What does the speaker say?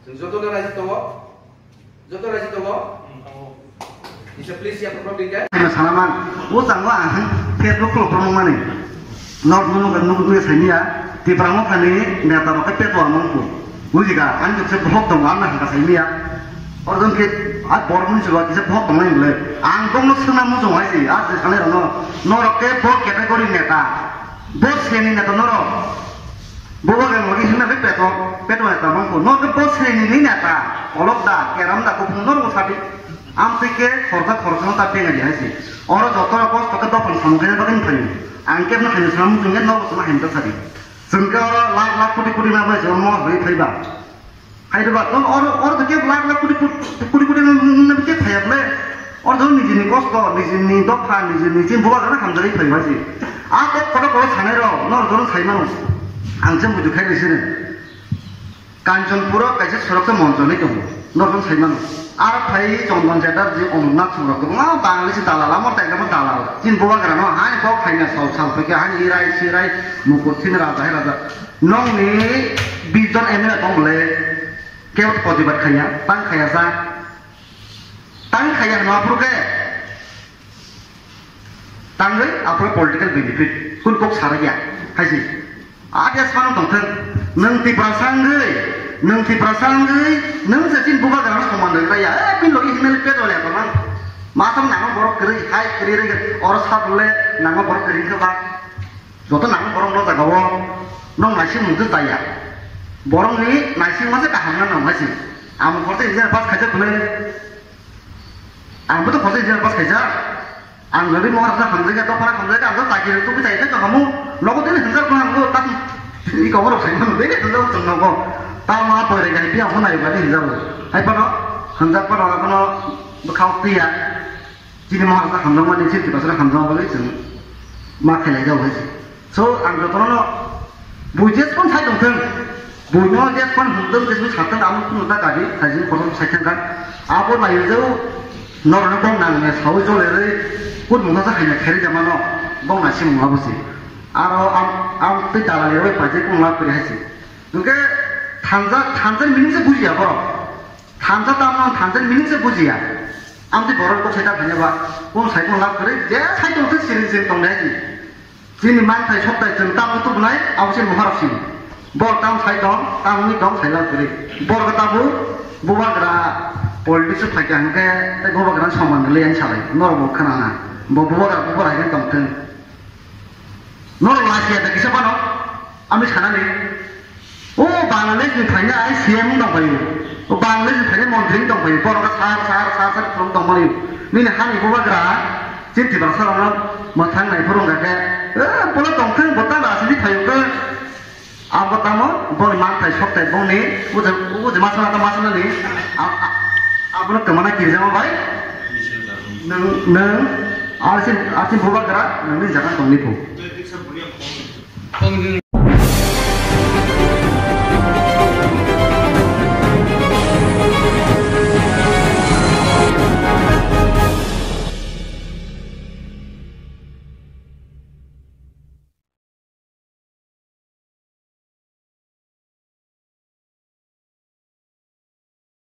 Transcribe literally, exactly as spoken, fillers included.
Chwng joto no raji tongo? Joto raji tongo? Kisa please ya program dingka. Ano sanaman, o tango ang Facebook kolo promo mani. North Mono ga nukui saimia, Tipra Motha ni neta rok khe petwa mangku. Bujika, ang kisa bohok tongo, ang hangka saimia. Ordon khe, a bor mun chuba kisa bohok tongo hingle. Ang kong no suna mujung hai si, a se sanai rok no. Norok khe bo category neta. Bo sreni neta norok. Bobo ke mori hinna be peto, peto neta mangko. No ke bo sreni ni neta. Olok da, keram da, kupung norok sadi. Amtwi ke khoroksa khoroksa no ta penga di hai si. Oro joto rok kosto ke dophan samung khe bagwi phaio. Ang kebno khaino samung tungya norok sama hinta sadi. Chwng ke oro lakh lakh koti koti ma bai joma mo bai phaiba. Hai rwba, tong oro, oro to kebo lakh lakh koti koti, koti koti no, no, no, kebo phaiya bole. Oro to nijini kosto, nijini dopha, nijini chini bubagrano hamjagwi phaiba se. A kok kotor kotor sanai rok, no, no, no, sai mano. Ang se buju khai rwsini. Kanchanpur o kaisa sorok se moncho hinwi tongo. No, no, sai mano. Aro phai Chandan Chatterjee, Amarnath Song rok tongo. A Bangladeshi dalal, amo tai amo dalal. Chini bubagrano, hai kok khaina sal sal phaikha, hai irai sirai, mukur thini raja, hai raja. Nokni bish jon M L A tong bole, kebo to protibad khaiya, tang khaiya sa, tang khaiya hwnma aphuru khe, tangwi aphuru political benefit, kun kok sarya, hai si. A dia sano tongthang, nwng Tiprasa wngwi, nwng Tiprasa wngwi, nwng se chini bubagrano soman rwgwlaiya, eh, bini logi hinmani pet wale tongmang. Masam nango borok kwrwi, hai kwrwi rwgwi, oro sabole nango borok kwrwi khe ba. Joto nang borok no jaga o, nong naising mung taya. Borok ni naising masa kaham na nang naising. Ang khorsa engineer pass khaijak bwle. Ang bo to khorsa engineer pass khaijak. Ang jodi mo rasa hamjak ya, to para hamjak ya, ang to taki tu kita itu kamu. Nogo tini hamjak ko ang bo tak i kamu rok sai mano, bini hamjak tong nogo. Ta ma pore gai pia mo nai ba ni hamjak. Hai pano, hamjak pano, pano, bkhao tiya. Chini Maharajak hamjakmani, chini Tiprasarok hamjakma bagwi chwng ma khailai jago hai se. So, ang jotono no bui jesphano sai tongthwng, buino jesphano hwnthwng, jesphano sathwng, amo kunu ta kadi, khaijini kotor sai thangkha. Abo naiyajao norokno kok nangya saui jolerwi kut mungsa sa haina khairwi jamano bok naisingmung abo se. Aro am, am tei dalali rwi paijak kunu lab kwrwi hai se. Hwnkhe thansa, thansa meaning se bujiya borok. Thansa tamo thansa meaning se bujiya. Amtwi borok kok sai ta thanya ba. Kung sai kung lab kwrwi, je sai tong thai siring siring tong nai di. Chini manthai soktai chwng tamo tubunai, abo se moharok sini. Bor tam sai tong, tam ni tong sai lab kwrwi. Bor ka tabu, bubagra politics o phaikha hwnkhe, tei bubagra soman le yang salai. Norok bo khana na. Bo bubagra, bubagra hai tong thung. Norok lachiya da kisa phano, ami sanani. O Bangladesh ni phaina ai C M wng tongphaio. O Bangladesh ni phaina montri wng tongphaio. Borok sar, sar, sar, sar wng tongmani. Nini hani bubagra, chini Tiprasa rokno mwthang nai phuru wngkha khe, eh, bola tongthwng, bo ta rajniti phaio khe. Abo tamo, boni manthai sokthai bongni, o je, o je masana ta masanani, a, a, abono kwmana kirjama bai. Nwng, nwng, arsin, arsin bubagra, nwngni jaga tongni phu.